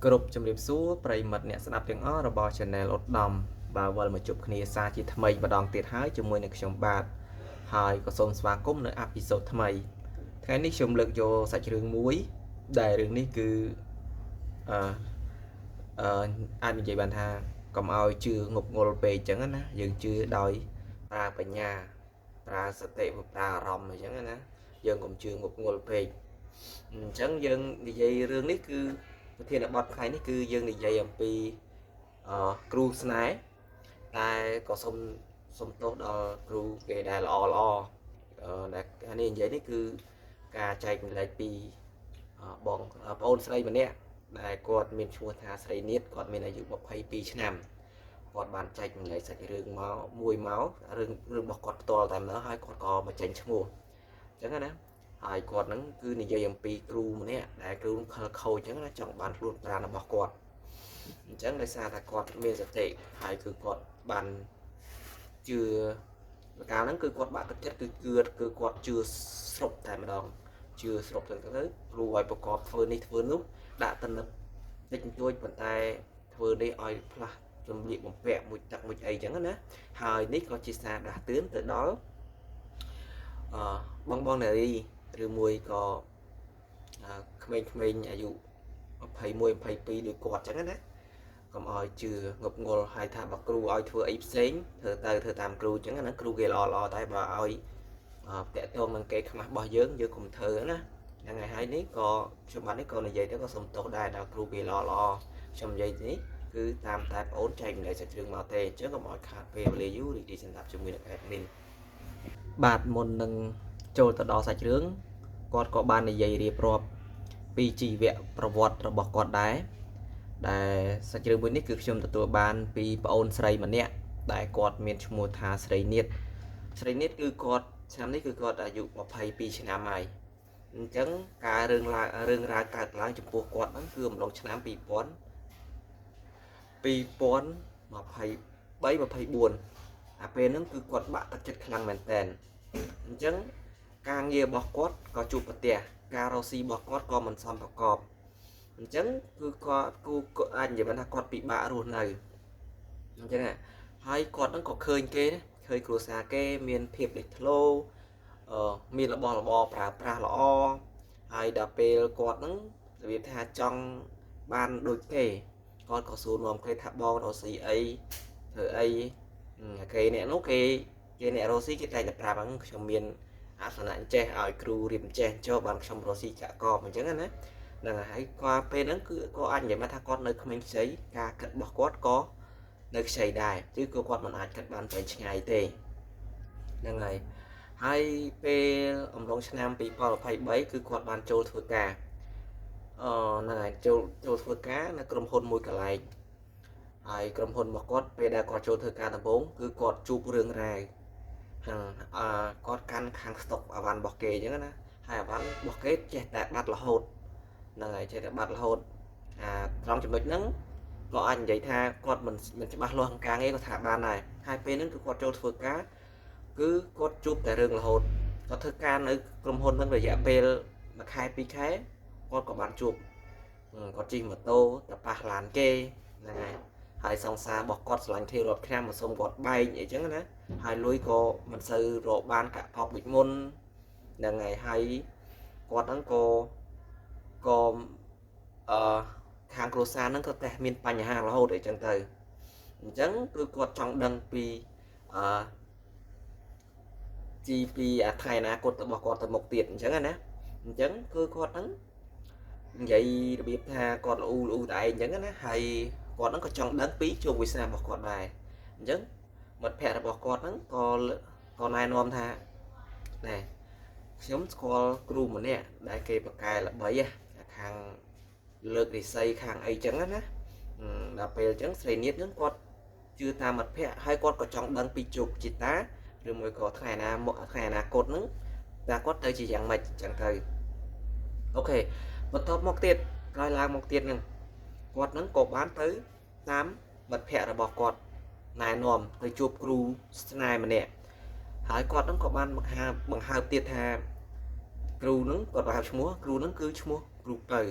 គ្រប់ជំរាបសួរប្រិយមិត្តអ្នកស្ដាប់ទាំងអស់របស់ Channel ឧត្តមបាទវិលមកជួបគ្នាសាជាថ្មីម្ដងទៀតហើយជាមួយនឹងខ្ញុំបាទហើយក៏សូមស្វាគមន៍នៅ episode ថ្មីថ្ងៃនេះខ្ញុំលើកយកសាច់រឿងមួយដែលរឿងនេះគឺអឺអឺអាចនិយាយបានថាកុំឲ្យជឿងប់ងល់ពេកអញ្ចឹងណាយើងជឿដោយប្រើបញ្ញាប្រើសតិប្រើអារម្មណ៍អញ្ចឹងណាយើងកុំជឿងប់ងល់ពេកអញ្ចឹងយើងនិយាយរឿងនេះគឺប្រធានបទថ្ងៃនេះគឺយើងនិយាយអំពីគ្រូស្នេហ៍តែក៏សូមសូមទោសដល់គ្រូគេដែលល្អល្អដែលនេះនិយាយនេះគឺការចែករំលែកពីបងប្អូនស្រីម្នាក់ដែលគាត់មានឈ្មោះថាស្រីនៀតគាត់មានអាយុ22ឆ្នាំគាត់បានចែករំលែកសាច់រឿងមកមួយមករឿងរឿងរបស់គាត់ផ្ទាល់តែម្ដងហើយគាត់ក៏បញ្ចេញឈ្មោះអញ្ចឹងណាហើយគាត់ហ្នឹងគឺនិយាយអំពីគ្រូម្នាក់ដែលគ្រូខលខូចអញ្ចឹងណាចង់បានខ្លួនប្រាណរបស់គាត់អញ្ចឹងដោយសារតែគាត់មានសតិហើយគឺគាត់បានជឿកាលហ្នឹងគឺគាត់បាក់ទឹកចិត្តគឺគឿគឺគាត់ជឿស្រុបតែម្ដងជឿស្រុបទៅទៅគ្រូឲ្យប្រកបធ្វើនេះធ្វើនោះដាក់តំណឹបតិចបន្តួចប៉ុន្តែធ្វើនេះឲ្យផ្លាស់សម្លៀកបំពាក់មួយទឹកមួយអីចឹងណាហើយនេះក៏ជាសារដាស់តឿនទៅដល់អឺបងបងនារីឬមួយក៏ក្មេងៗអាយុ21 22ដូចគាត់ចឹងណាកុំឲ្យជឿងប់ងល់ហើយថាបើគ្រូឲ្យធ្វើអីផ្សេងធ្វើទៅធ្វើតាមគ្រូចឹងណាគ្រូគេល្អល្អតែបើឲ្យតាក់ទងនឹងគេខ្មាស់របស់យើងយើងកុំធ្វើណាហ្នឹងហើយហើយនេះក៏ខ្ញុំបាទនេះក៏និយាយទៅក៏សុំទោសដែរដល់គ្រូគេល្អល្អខ្ញុំនិយាយនេះគឺតាមតែប្អូនចែករំលែកសាច់រឿងមកទេអញ្ចឹងកុំឲ្យខាតពេលវេលាយូររីករាយសម្រាប់ជាមួយនឹង admin បាទមុននឹងចូលទៅដល់សាច់រឿងគាត់ក៏បាននិយាយរៀបរាប់ពីជីវប្រវត្តិរបស់គាត់ដែរដែលសាច់រឿងមួយនេះគឺខ្ញុំទទួលបានពីប្អូនស្រីម្នាក់ដែលគាត់មានឈ្មោះថាស្រីនៀតស្រីនៀតគឺគាត់ឆ្នាំនេះគឺគាត់អាយុ22ឆ្នាំហើយអញ្ចឹងការរឿងឡើងរឿងរ៉ាវកើតឡើងចំពោះគាត់ហ្នឹងគឺអំឡុងឆ្នាំ2000 2023 24អាពេលហ្នឹងគឺគាត់បាក់ទឹកចិត្តខ្លាំងមែនតើអញ្ចឹងការងាររបស់គាត់ក៏ជួបប្រទះការរកស៊ីរបស់គាត់ក៏មិនសមប្រកបអញ្ចឹងគឺគាត់គូអាចនិយាយបានថាគាត់ពិបាករស់នៅអញ្ចឹងហើយគាត់ហ្នឹងក៏ឃើញគេឃើញគ្រួសារគេមានភាពលេចធ្លោមានរបស់របរប្រើប្រាស់ល្អហើយដល់ពេលគាត់ហ្នឹងរបៀបថាចង់បានដូចគេគាត់ក៏សួរនាំគេថាបងរកស៊ីអីធ្វើអីគេអ្នកនោះគេគេអ្នករកស៊ីគេតែតែប្រាប់ហ្នឹងខ្ញុំមានអាសនៈចេះឲ្យគ្រូរៀបចេះចូលបានខ្ញុំរកស៊ីចាក់កបអញ្ចឹងណាហ្នឹងហើយគាត់ពេលហ្នឹងគឺក៏អាចនិយាយមកថាគាត់នៅក្មេងខ្ចីការគិតរបស់គាត់ក៏នៅខ្ចីដែរគឺក៏គាត់មិនអាចគិតបានវែងឆ្ងាយទេហ្នឹងហើយហើយពេលអំឡុងឆ្នាំ2023គឺគាត់បានចូលធ្វើការហ្នឹងហើយចូលចូលធ្វើការនៅក្រុមហ៊ុនមួយកន្លែងហើយក្រុមហ៊ុនរបស់គាត់ពេលដែលគាត់ចូលធ្វើការដំបូងគឺគាត់ជួបរឿងរ៉ាវហ្នឹងអឺគាត់កាន់ខាងស្តុកអវ៉ាន់របស់គេអញ្ចឹងណាហើយអវ៉ាន់របស់គេចេះតែបាត់រហូតហ្នឹងហើយចេះតែបាត់រហូតអាត្រង់ចំណុចហ្នឹងក៏អាចនិយាយថាគាត់មិនមិនច្បាស់លាស់ក្នុងការងារក៏ថាបានដែរហើយពេលហ្នឹងគឺគាត់ចូលធ្វើការគឺគាត់ជួបតែរឿងរហូតគាត់ធ្វើការនៅក្រុមហ៊ុនហ្នឹងរយៈពេល1ខែ2ខែគាត់ក៏បានជួបគាត់ជិះម៉ូតូទៅប៉ះឡានគេហ្នឹងហើយហើយសង្សាររបស់គាត់ស្រឡាញ់គ្នារាប់ឆ្នាំមកសុំគាត់បែកអីចឹងណាហើយលុយក៏មិនសូវរកបានកាក់កបដូចមុនហ្នឹងហើយហើយគាត់ហ្នឹងក៏ក៏អឺខាងគ្រួសារហ្នឹងក៏តែមានបញ្ហារហូតអីចឹងទៅអញ្ចឹងគឺគាត់ចង់ដឹងពីអឺជីពីអាថ្ងៃអនាគតរបស់គាត់ទៅមុខទៀតអញ្ចឹងណាអញ្ចឹងគឺគាត់ហ្នឹងនិយាយរបៀបថាគាត់ល្អូល្អូតែឯងអញ្ចឹងណាហើយគាត់ហ្នឹងក៏ចង់ដឹងពីជោគវាសនារបស់គាត់ដែរអញ្ចឹងមិត្តភ័ក្តិរបស់គាត់ហ្នឹងក៏ក៏ណែនាំថាណែខ្ញុំស្គាល់គ្រូម្នាក់ដែលគេប្រកែល្បីខាងលើករិស័យខាងអីចឹងណាដល់ពេលអញ្ចឹងស្រីនៀតហ្នឹងគាត់ជឿតាមមិត្តភ័ក្តិហើយគាត់ក៏ចង់ដឹងពីជោគជតាឬមួយក៏ថ្ងៃណាមកថ្ងៃអនាគតហ្នឹងតើគាត់ទៅជាយ៉ាងម៉េចអញ្ចឹងទៅអូខេបន្ទាប់មកទៀតក្រោយឡើងមកទៀតហ្នឹងគាត់ហ្នឹងក៏បានទៅតាមមិត្តភ័ក្តិរបស់គាត់ណែនាំទៅជួបគ្រូស្នេហ៍ម្នាក់ហើយគាត់ហ្នឹងក៏បានបង្ហើបបង្ហើបទៀតថាគ្រូហ្នឹងគាត់បង្ហើបឈ្មោះគ្រូហ្នឹងគឺឈ្មោះគ្រូពៅ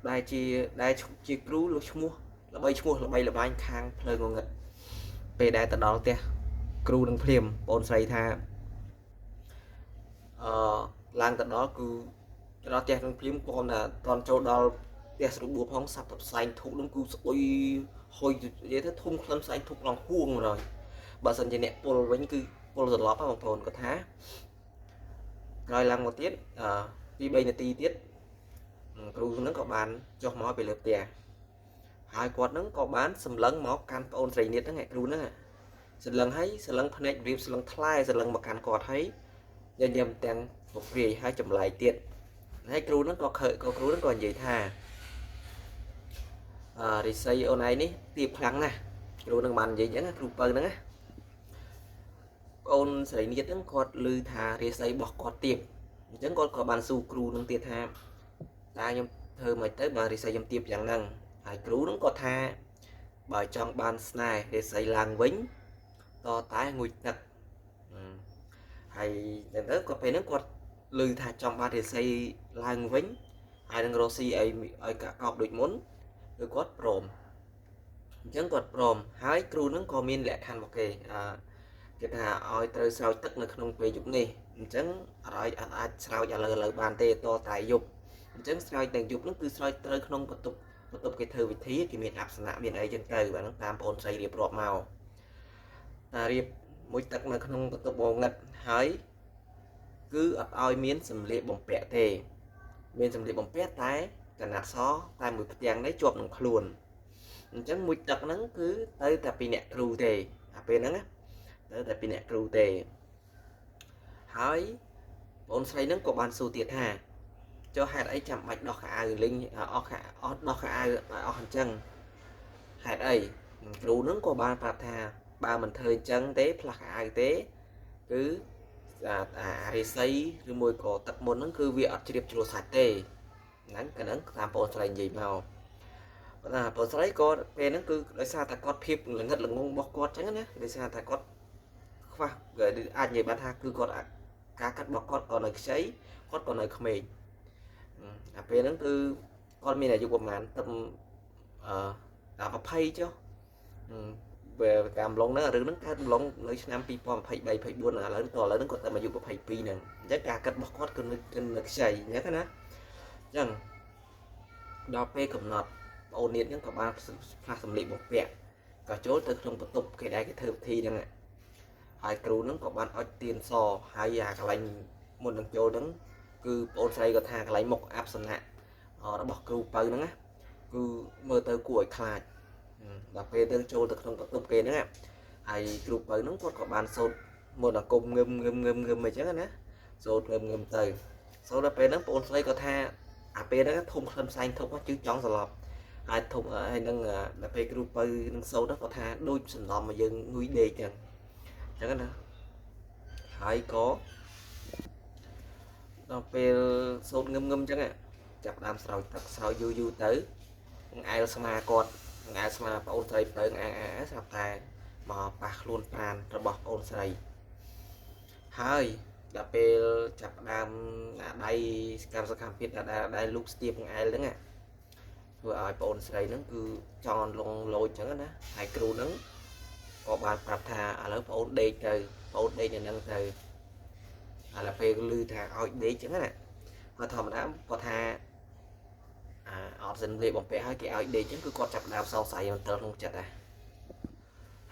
ដែលជាដែលជាគ្រូលោកឈ្មោះល្បីឈ្មោះល្បីល្បាញខាងផ្លូវងងឹតពេលដែលទៅដល់ផ្ទះគ្រូនឹងភ្លាមបងស្រីថាអឺឡើងទៅដល់គឺទៅដល់ផ្ទះនឹងភ្លាមគាត់ថាតន់ចូលដល់ផ្ទះស្រួលបួផងសាប់តែផ្សែងធូបនឹងគឺស្អុយហុយនិយាយទៅធុំក្លិនផ្សែងធូបឡើងហួងមកហើយបើសិនជាអ្នកពុលវិញគឺពុលសន្លប់បងប្អូនគាត់ថាក្រោយឡើងមកទៀតអឺ2 3នាទីទៀតគ្រូនឹងក៏បានចុះមកពីលើផ្ទះហើយគាត់នឹងក៏បានសម្លឹងមកកាន់ប្អូនស្រីនាតហ្នឹងគ្រូហ្នឹងសម្លឹងហើយសម្លឹងភ្នែករៀបសម្លឹងថ្លែសម្លឹងមកកាន់គាត់ហើយញញឹមទាំងពព្រាយហើយចម្លែកទៀតហើយគ្រូហ្នឹងក៏ខើក៏គ្រូហ្នឹងក៏និយាយថាអឺរិស័យអូនឯងនេះទៀបខ្លាំងណាស់គ្រូហ្នឹងបាននិយាយអញ្ចឹងគ្រូពៅហ្នឹងណាអូនស្រីនាតហ្នឹងគាត់ឮថារិស័យរបស់គាត់ទៀបអញ្ចឹងគាត់ក៏បានសួរគ្រូហ្នឹងទៀតថាតើខ្ញុំធ្វើមិនទៅបើរិស័យខ្ញុំទៀបយ៉ាងហ្នឹងហើយគ្រូហ្នឹងក៏ថាបើចង់បានស្នេហ៍រិស័យឡើងវិញតតែងូចទឹកហើយតែទៅគាត់ពេលហ្នឹងគាត់ឮថាចង់បានរិស័យឡើងវិញហើយនឹងរកស៊ីឲ្យឲ្យកកោបដូចមុនគឺគាត់ព្រមអញ្ចឹងគាត់ព្រមហើយគ្រូហ្នឹងក៏មានលក្ខខណ្ឌរបស់គេអឺគេថាឲ្យត្រូវស្រោចទឹកនៅក្នុងពេលយប់នេះអញ្ចឹងអត់ឲ្យអាចស្រោចឥឡូវឥឡូវបានទេតតែយប់អញ្ចឹងស្រោចទាំងយប់ហ្នឹងគឺស្រោចត្រូវក្នុងបន្ទប់បន្ទប់គេធ្វើវិធីគេមានអសនៈមានអីចឹងទៅបាទហ្នឹងតាមបងស្រីរៀបរាប់មកតារៀបមួយទឹកនៅក្នុងបន្ទប់ងងឹតហើយគឺអត់ឲ្យមានសម្លៀកបំពាក់ទេមានសម្លៀកបំពាក់តែកណាត់សតែមួយផ្ទាំងនេះជាប់នឹងខ្លួនអញ្ចឹងមួយទឹកហ្នឹងគឺទៅតែពីអ្នកគ្រូទេអាពេលហ្នឹងទៅតែពីអ្នកគ្រូទេហើយបងស្រីហ្នឹងក៏បានសួរទៀតថាចុះហេតុអីចាំបាច់ដោះខោអាវលេងអស់ខោអស់ដោះខោអាវឲ្យអស់អញ្ចឹងហេតុអីគ្រូហ្នឹងក៏បានប្រាប់ថាបើមិនធ្វើអញ្ចឹងទេផ្លាស់ខោអាវទេគឺអារិស័យឬមួយក៏ទឹកមុនហ្នឹងគឺវាអត់ជ្រាបជ្រួសាច់ទេហ្នឹងកាលហ្នឹងតាមបងស្រីនិយាយមកប៉ុន្តែបងស្រីក៏ពេលហ្នឹងគឺដោយសារតែគាត់ភាពល្ងិតល្ងងរបស់គាត់អញ្ចឹងណាដោយសារតែគាត់ខ្វះអាចនិយាយបានថាគឺគាត់ការកាត់របស់គាត់ក៏នៅខ្ចីគាត់ក៏នៅក្មេងអាពេលហ្នឹងគឺគាត់មានអាយុប្រហែលទឹកអឺ20ចុះពេលតាមឡុងហ្នឹងរឿងហ្នឹងកើតឡុងនៅឆ្នាំ2023 24ឥឡូវតឥឡូវហ្នឹងគាត់តែអាយុ22ហ្នឹងអញ្ចឹងការកាត់របស់គាត់គឺនៅខ្ចីអញ្ចឹងណាអញ្ចឹងដល់ពេលកំណត់បងអូននាតហ្នឹងក៏បានផ្លាស់សម្លៀកបំពាក់ក៏ចូលទៅក្នុងបន្ទប់គេដែរគេធ្វើពិធីហ្នឹងហើយគ្រូហ្នឹងក៏បានអុចទៀនសហើយអាកន្លែងមុននឹងចូលហ្នឹងគឺបងអូនស្រីក៏ថាកន្លែងមុខអសនៈរបស់គ្រូពៅហ្នឹងណាគឺមើលទៅគួរឲ្យខ្លាចដល់ពេលទៅចូលទៅក្នុងបន្ទប់គេហ្នឹងហើយគ្រូពៅហ្នឹងគាត់ក៏បានសូត្រមន្តអាគមងឹមងឹមងឹមងឹមអញ្ចឹងណាសូត្រងឹមងឹមទៅសូត្រដល់ពេលហ្នឹងបងអូនស្រីក៏ថាអាពេលហ្នឹងធំក្លិនផ្សែងធំជឺចង់សន្លប់ហើយធំហើយនឹងដល់ពេលគ្រូពៅនឹងសូត្រគាត់ថាដូចសំណំមកយើងងុយដេកចឹងអញ្ចឹងណាហើយក៏ដល់ពេលសូត្រងឹមងឹមអញ្ចឹងចាប់ដើមស្រោចទឹកស្រោចយូរយូរទៅអែលស្មាគាត់អែលស្មាប្អូនស្រីពៅអែអែស្រាប់តែមកប៉ះខ្លួនប្រានរបស់ប្អូនស្រីហើយដល់ពេលចាប់ដើមអាដៃកម្មសកម្មភាពដៃលូកស្ទាបអែលហ្នឹងធ្វើឲ្យប្អូនស្រីហ្នឹងគឺចង់លងលោចអញ្ចឹងណាហើយគ្រូហ្នឹងក៏បានប្រាប់ថាឥឡូវប្អូនដេកទៅប្អូនដេកនៅហ្នឹងទៅឥឡូវពេលឮថាឲ្យដេកអញ្ចឹងណាហើយធម្មតាគាត់ថាអាអត់សិនលេបបំពាក់ហើយគេឲ្យដេកអញ្ចឹងគឺគាត់ចាប់ដើមសង្ស័យមន្ទិលក្នុងចិត្តដែរ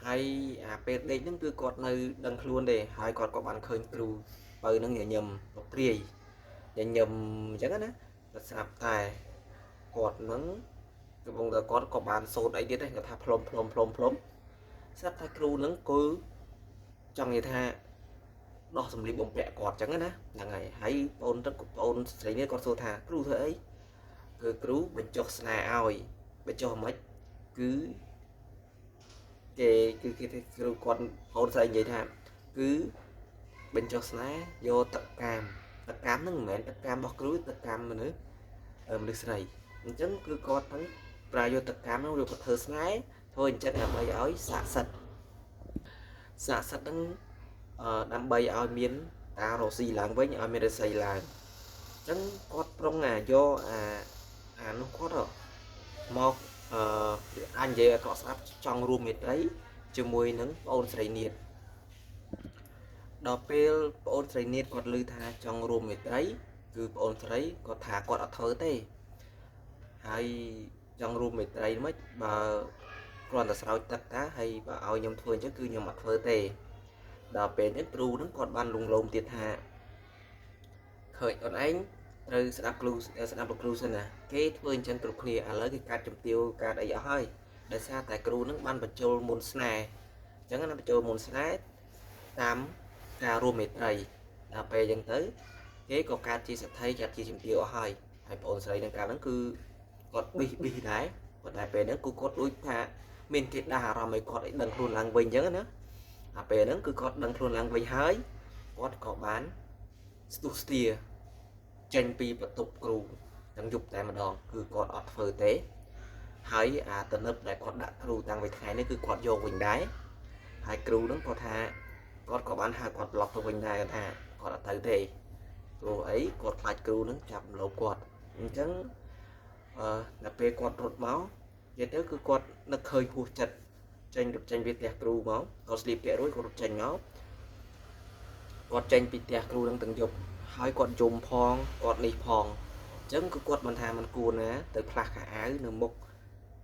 ហើយអាពេលដេកហ្នឹងគឺគាត់នៅដឹងខ្លួនទេហើយគាត់ក៏បានឃើញគ្រូបើហ្នឹងញញឹមព្រាយញញឹមអញ្ចឹងណាគាត់ស្រាប់តែគាត់ហ្នឹងកំពុងតែគាត់ក៏បានសូត្រអីទៀតដែរគាត់ថាផ្លុំផ្លុំផ្លុំផ្លុំស្រាប់តែគ្រូហ្នឹងគឺចង់និយាយថាដោះសម្លៀកបំពាក់គាត់អញ្ចឹងណាហ្នឹងហើយហើយបងទឹកបងស្រីនេះគាត់សួរថាគ្រូធ្វើអីគឺគ្រូបញ្ចុះស្នេហ៍ឲ្យបញ្ចុះមិនគឺគេគឺគេគ្រូគាត់បងស្រីនិយាយថាគឺបញ្ចុះស្នេហ៍យកទឹកកាមទឹកកាមហ្នឹងមិនមែនទឹកកាមរបស់គ្រូទឹកកាមមនុស្សស្រីអញ្ចឹងគឺគាត់ទៅប្រើយកទឹកកាមហ្នឹងយកទៅធ្វើស្នេហ៍ធ្វើអញ្ចឹងដើម្បីឲ្យស័ក្តិសិទ្ធស័ក្តិសិទ្ធហ្នឹងដើម្បីឲ្យមានតារស់ស៊ីឡើងវិញឲ្យមានរស័យឡើងអញ្ចឹងគាត់ប្រុងអាយកអា អានោះគាត់មកអឺអញនិយាយឲ្យគាត់ស្ដាប់ចង់រួមមេត្រីជាមួយនឹងប្អូនស្រីនាថដល់ពេលប្អូនស្រីនាថគាត់ឮថាចង់រួមមេត្រីគឺប្អូនស្រីគាត់ថាគាត់អត់ធ្វើទេហើយចង់រួមមេត្រីមិនបើគ្រាន់តែស្រោចទឹកតាហើយបើឲ្យខ្ញុំធ្វើអញ្ចឹងគឺខ្ញុំអត់ធ្វើទេដល់ពេលនេះគ្រូនឹងគាត់បានលងលោមទៀតថាឃើញអូនឯងត្រូវស្ដាប់គ្រូស្ដាប់លោកគ្រូសិនណាគេធ្វើអញ្ចឹងគ្រប់គ្នាឥឡូវគេកាត់ជំទាវកាត់អីអស់ហើយដោយសារតែគ្រូនឹងបានបញ្ចូលមុនស្នេហ៍អញ្ចឹងណាបញ្ចូលមុនស្នេហ៍តាមការរួមមេត្រីដល់ពេលអញ្ចឹងទៅគេក៏កាត់ជាសទ្ធិកាត់ជាជំទាវអស់ហើយហើយបងអូនស្រីនឹងកាលហ្នឹងគឺគាត់ប៊ីសប៊ីសដែរប៉ុន្តែពេលហ្នឹងគឺគាត់ដូចថាមានគេដាស់អារម្មណ៍ឲ្យគាត់ឲ្យដឹងខ្លួនឡើងវិញអញ្ចឹងណាអាពេលហ្នឹងគឺគាត់ដឹងខ្លួនឡើងវិញហើយគាត់ក៏បានស្ទុះស្ទាចេញពីបន្ទប់គ្រូទាំងយប់តែម្ដងគឺគាត់អត់ធ្វើទេហើយអាតនឹបដែលគាត់ដាក់គ្រូតាំងពីថ្ងៃនេះគឺគាត់យកវិញដែរហើយគ្រូហ្នឹងគាត់ថាគាត់ក៏បានហៅគាត់ប្លុកទៅវិញដែរគាត់ថាគាត់អត់ទៅទេព្រោះអីគាត់ខ្លាចគ្រូហ្នឹងចាប់លោបគាត់អញ្ចឹងដល់ពេលគាត់រត់មកនិយាយទៅគឺគាត់នឹកឃើញហួសចិត្តចេញរត់ចេញពីផ្ទះគ្រូមកគាត់ស្លៀកពាក់រួចគាត់រត់ចេញមកគាត់ចេញពីផ្ទះគ្រូនឹងទាំងយប់ហើយគាត់យំផងគាត់នេះផងអញ្ចឹងគឺគាត់មិនថាមិនគួរណាទៅផ្លាស់ខោអាវនៅមុខ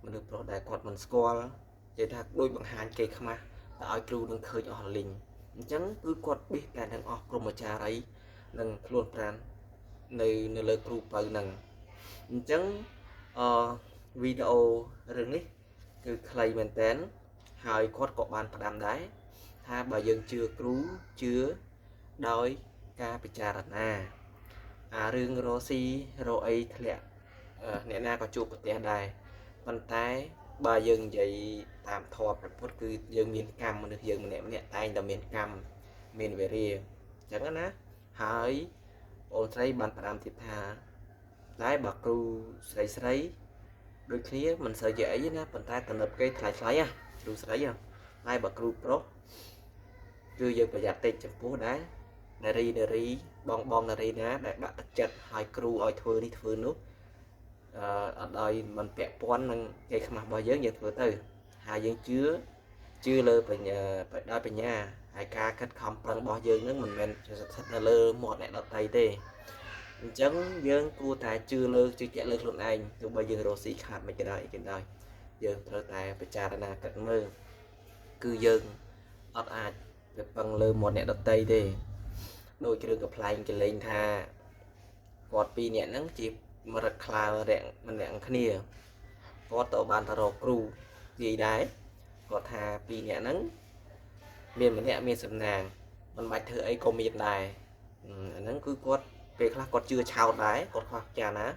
មនុស្សប្រុសដែលគាត់មិនស្គាល់និយាយថាដូចបង្ហាញគេខ្មាស់តែឲ្យគ្រូនឹងឃើញអស់លីងអញ្ចឹងគឺគាត់ប៊ីសតែនឹងអស់ព្រហ្មចារីនិងខ្លួនប្រាណនៅលើគ្រូពៅនឹងអញ្ចឹងអឺវីដេអូរឿងនេះគឺខ្លីមែនតើហើយគាត់ក៏បានផ្ដាំដែរថាបើយើងជឿគ្រូជឿដោយការពិចារណាអារឿងរកស៊ីរកអីធ្លាក់អ្នកណាក៏ជួបប្រទះដែរប៉ុន្តែបើយើងនិយាយតាមធម៌ព្រះពុទ្ធគឺយើងមានកម្មមនុស្សយើងម្នាក់ម្នាក់តែងតែមានកម្មមានវេរាអញ្ចឹងណាហើយបងស្រីបានផ្ដាំទៀតថាតែបើគ្រូស្រីស្រីដូចគ្នាមិនសូវជាអីណាប៉ុន្តែតំណឹបគេថ្លៃថ្លៃណាគ្រូស្រីតែបើគ្រូប្រុសគឺយើងប្រយ័ត្នតិចចំពោះដែរនារីនារីបងបងនារីណាដែលបាក់ទឹកចិត្តឲ្យគ្រូឲ្យធ្វើនេះធ្វើនោះអត់ឲ្យមិនពាក់ព័ន្ធនឹងគេខ្មាស់របស់យើងយើងធ្វើទៅហើយយើងជឿលើបញ្ញាដោយបញ្ញាហើយការខិតខំប្រឹងរបស់យើងនឹងមិនមែនស្ថិតនៅលើមាត់អ្នកដទៃទេអញ្ចឹងយើងគួរតែជឿលើជឿជាក់លើខ្លួនឯងទោះបីយើងរកស៊ីខាតមិនក៏ដោយអីក៏ដោយយើងត្រូវតែពិចារណាគិតមើលគឺយើងអត់អាចទៅពឹងលើមាត់អ្នកដទៃទេដូចរឿងកំប្លែងកលេងថាគាត់ពីរនាក់ហ្នឹងជាមរឹកខ្លារៈម្នាក់គ្នាគាត់ទៅបានទៅរកគ្រូនិយាយដែរគាត់ថាពីរនាក់ហ្នឹងមានម្នាក់មានសំណាងមិនបាច់ធ្វើអីក៏មានដែរអាហ្នឹងគឺគាត់ពេលខ្លះគាត់ជឿឆោតដែរគាត់ខ្វះចាណា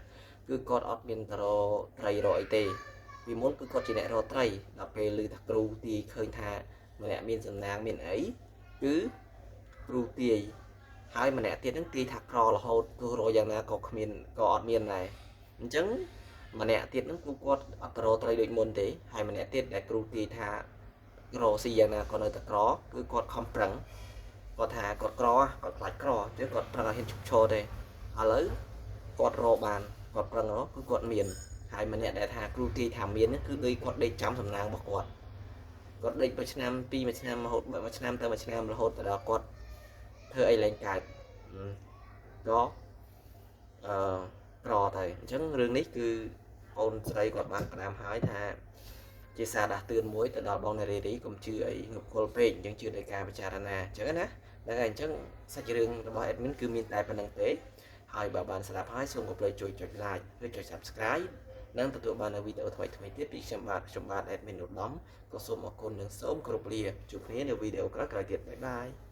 គឺគាត់អត់មានទៅរកត្រីរកអីទេពីមុនគឺគាត់ជាអ្នករកត្រីដល់ពេលឮថាគ្រូទាយឃើញថាម្នាក់មានសំណាងមានអីគឺគ្រូទាយហើយម្នាក់ទៀតហ្នឹងទាយថាក្ររហូតទោះរកយ៉ាងណាក៏គ្មានក៏អត់មានដែរអញ្ចឹងម្នាក់ទៀតហ្នឹងគឺគាត់អត់ទៅរកត្រីដូចមុនទេហើយម្នាក់ទៀតដែលគ្រូទាយថារកស៊ីយ៉ាងណាក៏នៅតែក្រគឺគាត់ខំប្រឹងគាត់ថាគាត់ក្រគាត់ខ្លាចក្រអញ្ចឹងគាត់ប្រឹងឲ្យហ៊ានឈប់ឈរទេឥឡូវគាត់រកបានគាត់ប្រឹងរកគឺគាត់មានហើយម្នាក់ដែលថាគ្រូទាយថាមានគឺដូចគាត់ដេកចាំសំណាងរបស់គាត់គាត់ដេកមួយឆ្នាំពីរមួយឆ្នាំរហូតមួយឆ្នាំទៅមួយឆ្នាំរហូតទៅដល់គាត់ធ្វើអីលែងកើតក៏ក្រទៅអញ្ចឹងរឿងនេះគឺអូនស្រីគាត់បានផ្ដាំហើយថាជាសារដាស់តឿនមួយទៅដល់បងនារីរីកុំជឿអីងប់គល់ពេកអញ្ចឹងជឿដោយការពិចារណាអញ្ចឹងណាហ្នឹងហើយអញ្ចឹងសាច់រឿងរបស់ admin គឺមានតែប៉ុណ្្នឹងទេហើយបើបានស្ដាប់ហើយសូមកុំភ្លេចជួយចុច like ឬចុច subscribe និងទទួលបាននូវវីដេអូថ្មីៗទៀតពីខ្ញុំបាទ admin ឧត្តមក៏សូមអរគុណនិងសូមគោរពលាជួបគ្នានៅវីដេអូក្រោយៗទៀតបាយបាយ។